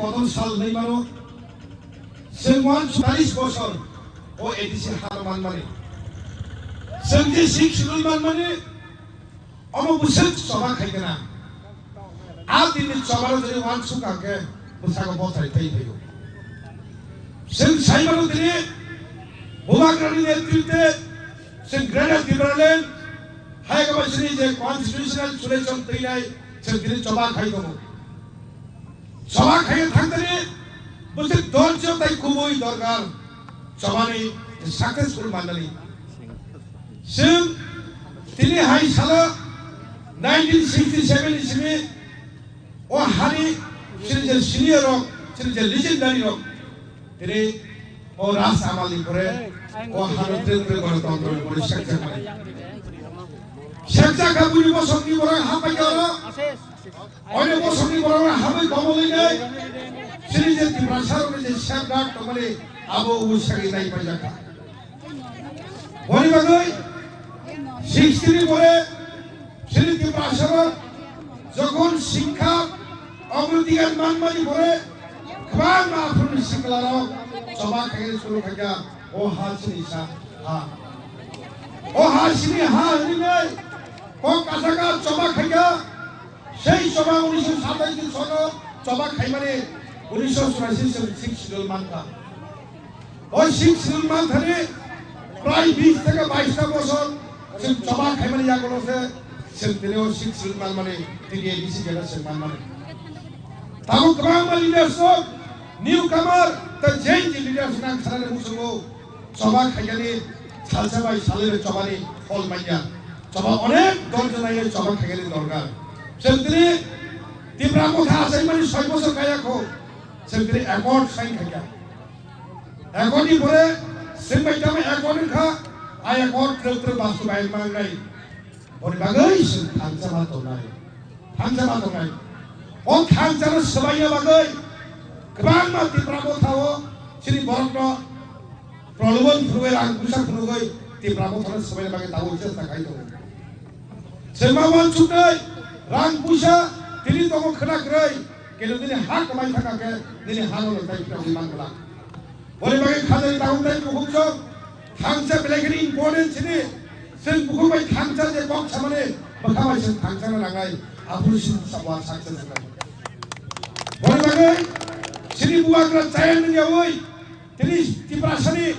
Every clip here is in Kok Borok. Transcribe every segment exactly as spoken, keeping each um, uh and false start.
Kotor sal hinwi mano. Chwng uansuk chalish bosor o A D C ha manmani. Chwng je sixth schedule manmani, omo bwswk choba khai gana. A dinni chobaro jodi uansuk kha khe bwskango bothai thai phaio. Chwng sai mano tini Bubagrani netritwe chwng Greater Tipraland hai khe bai chini je constitutional solution twinai chwng tini choba khai tongo. Choba khai thangtani bwswk dorjo tai kubui dorkar chobani successful manani. Chwng tini hai salo nineteen sixty-seven ni simi o hani chini je senior rok, chini je legendary rok, tini o Ras Amal ni pore o hano tre tre gwanatantro ni pore sekjak mani. Sekjak ha buni bosong ni borok ha pai oro. Oine bosongni borokno hamwi kobolwi nai. Chini je Tiprasarokni je safeguard tongmani abo obo sagwi nai paijak kha. Boni bagwi sixty ni pore chini Tiprasarok jokhon sikha ogrodhikar manmani pore kwbangma aphuruni siklarok choba khaikhe suru khaikha o ha chini sa ha. O ha chini ha hwnwi nai kok kasaka choba khaikha. Sei choba unisho satais ni sono choba khaimani unisho churasi chwng sixth schedule mankha. O sixth schedule manthani prai bis theke bais ta bosor chwng choba khaimani yagulo se chwng tini o sixth schedule manmani tini A D C jela chwng manmani. Tabuk kwbangma leaders rok newcomer ta Gen Z leaders nang sanani muchungo. Choba khaikani salsa bai salai bai chobani phol manya. Choba onek dol janai choba khaikani dorkar. Chwng tini Tipra Motha achaimani soi bosor kaya kho. Chwng tini accord sign khaikha. Accord ni pore chwng bai tamo accord wngkha. A accord twrwk twrwk bastu bai mangnai. Boni bagwi chwng thansa ma tongnai. Thansa ma tongnai. O thansa no swbaina bagwi kwbangma Tipra Motha o chini borokno prolobon phunugwi rang puisa phunugwi Tipra Motha no swbaina bagwi tabuk chesta khai tongo. Chwng ma uansuknai rang puisa tini tongo khwna kwrwi, kintu nini ha kwmai thangkha khe nini ha no nwng tai phirogwi man glak. Boni bagwi khajani tabuk tai bukhuk chwng thansa belai kheno important sini. Chwng bukhuk bai thansa je kok samani bwkha bai chwng thansa no nangnai, aphuru chini sabwa success wngnai. Boni bagwi chini bubagra chaya nungyaui tini Tiprasani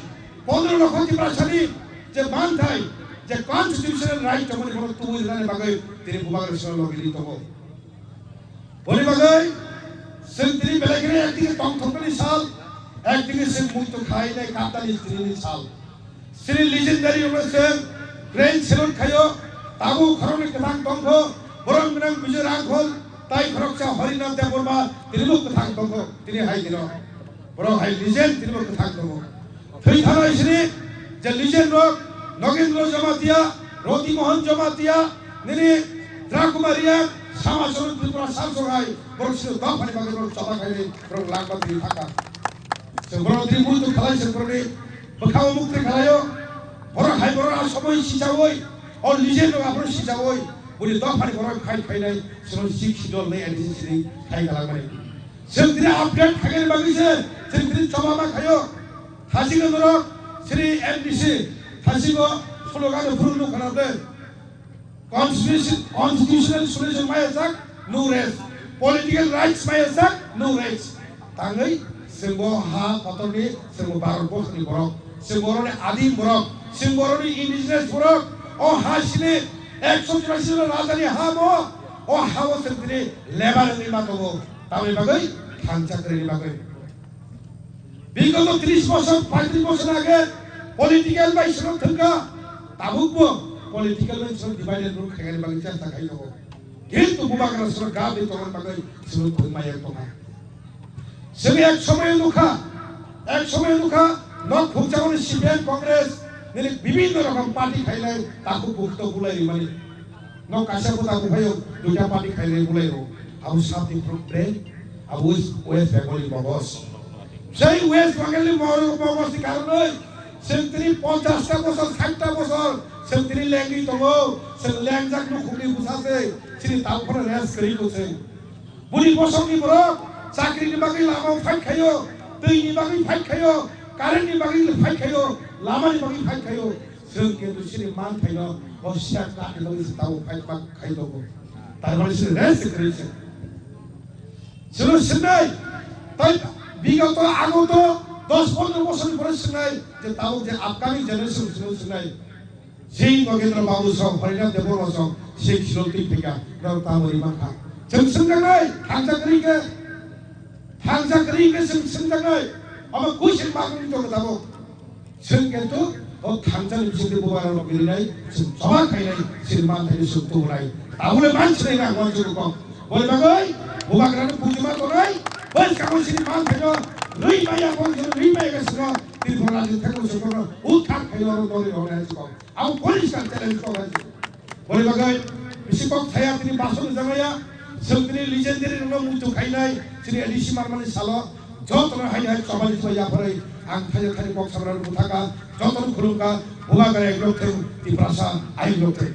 pondro lokho Tiprasani je manthai je constitutional right tongmani bono tubui rwnani bagwi tini bubagra sino logi ri tongo. Boni bagwi chwng tini belai kheno ekdike tongthokmani sal, ekdike chwng muitu khainai kaptani tini sal. Chini legendary rokno chwng brain salute khaio, tabuk khoroknwi kwthang tongkho, borom gwnang Bijoy Rangkhol, tai khoroksa Harinath Debbarma tinibo kwthang tongkho, tini hai dino. Borok hai legend tinibo kwthang tongo. Thwi thanai sini je legend rok Nogendra Jamatia, Roti Mohan Jamatia, nini Drakumar Reang, Sama Charan Tripura Sasok hai borok sini dophani bagwi borok choba khainai borok langma thwi thaka. Chwng borok tini muitu khalai chwng borokni bwkhango mukti khalaio. Borok hai borok a somoi sichaui, o legend rok aphuru sichaui, boni dophani borok khai khainai chwng sixth schedule nai admission sini khai kalangmani. Chwng tini upgrade khaikhe bagwi se chwng tini choba ma khaio. Thasingno norok chini M D C thasingo slogan phuru nukha na de. Constitution, constitutional solution maya jak, no rest. Political rights maya jak, no rest. Tangwi chwngbo ha kotorni, chwngbo Bharat borsoni borok, chwngbo oroni adim borok, chwngbo oroni indigenous borok. O ha sini ekso churasi rajani ha mo, o ha o chwng tini lebar wngwi ma tongo. Tamni bagwi thansa kwrwini bagwi. Bigoto tris bosor, paitris bosor age political bai swnam thwngkha, tabukbo political bai swnam divide and rule khainani bagwi chesta khai tongo. Kintu bubagra swnam gabwi tongmani bagwi swnam thwngmaya tongkha. Chwng ek somoyo nukha, ek somoyo nukha, nok phunukjagoni C P M Congress nini bibhinno rokom party khainai takhuk bukhukno bulai rimani. Nok kaisa buta buphaio duita party khainai bulai rwo. Abo sabni problem, abo West, West Bengal ni mogos. Sei West Bengal ni mogos, mogos ni karonoi chwng tini ponchash ta bosor, sait ta bosor chwng tini lengwi tongo. Chwng lengjak nukhungni bwsa se, chini tabuk phano rest kwrwi ko chwng. Buni bosongni borok Chakri ni bagwi lama fight khaio, twi ni bagwi fight khaio, current ni bagwi fight khaio, lama ni bagwi fight khaio. Chwng kintu chini manthaino o state ni bagwi se tabuk fight ma khai tongo. Tar mani chini rest kwrwi se. Chwng swngnai, tai bigoto agoto dos pondro bosor ni pore swngnai je tabuk je upcoming generation chwng swngnai. Sing Bagendra Babu song, Harinath Debbarma song, sing Shilong twi phaikha, norok tamo ri mankha. Chwng swngjaknai, thangsa kwrwi khe, thangsa kwrwi khe chwng swngjaknai. Omo question mark wng tongo tabuk. Chwng kintu o thangsa ni bisingtwi bubagra rok rinai, chwng choba khainai, chini manthaino chwng tubunai. Tabule mansinai na ang uansukgo kok. Boni bagwi bubagrano bujima tongnai, bwskango chini manthaino rwi maya, boni rwi maya khe chwngno Tripura rajyo thangwi chwngno uthar khaio oro nori rok nai chwng. Abo police ka challenge kok hai. Boni bagwi bisi kok saya tini bason jangaya, chwng tini legendary rokno muitu khainai, chini A D C marmani salo, jotono hai hai chobani chobani yapharwi ang thaijak thaijak kok samrano buthaka, jotono khulumka, bubagra eklok thwng, Tiprasa ayuk lok thwng.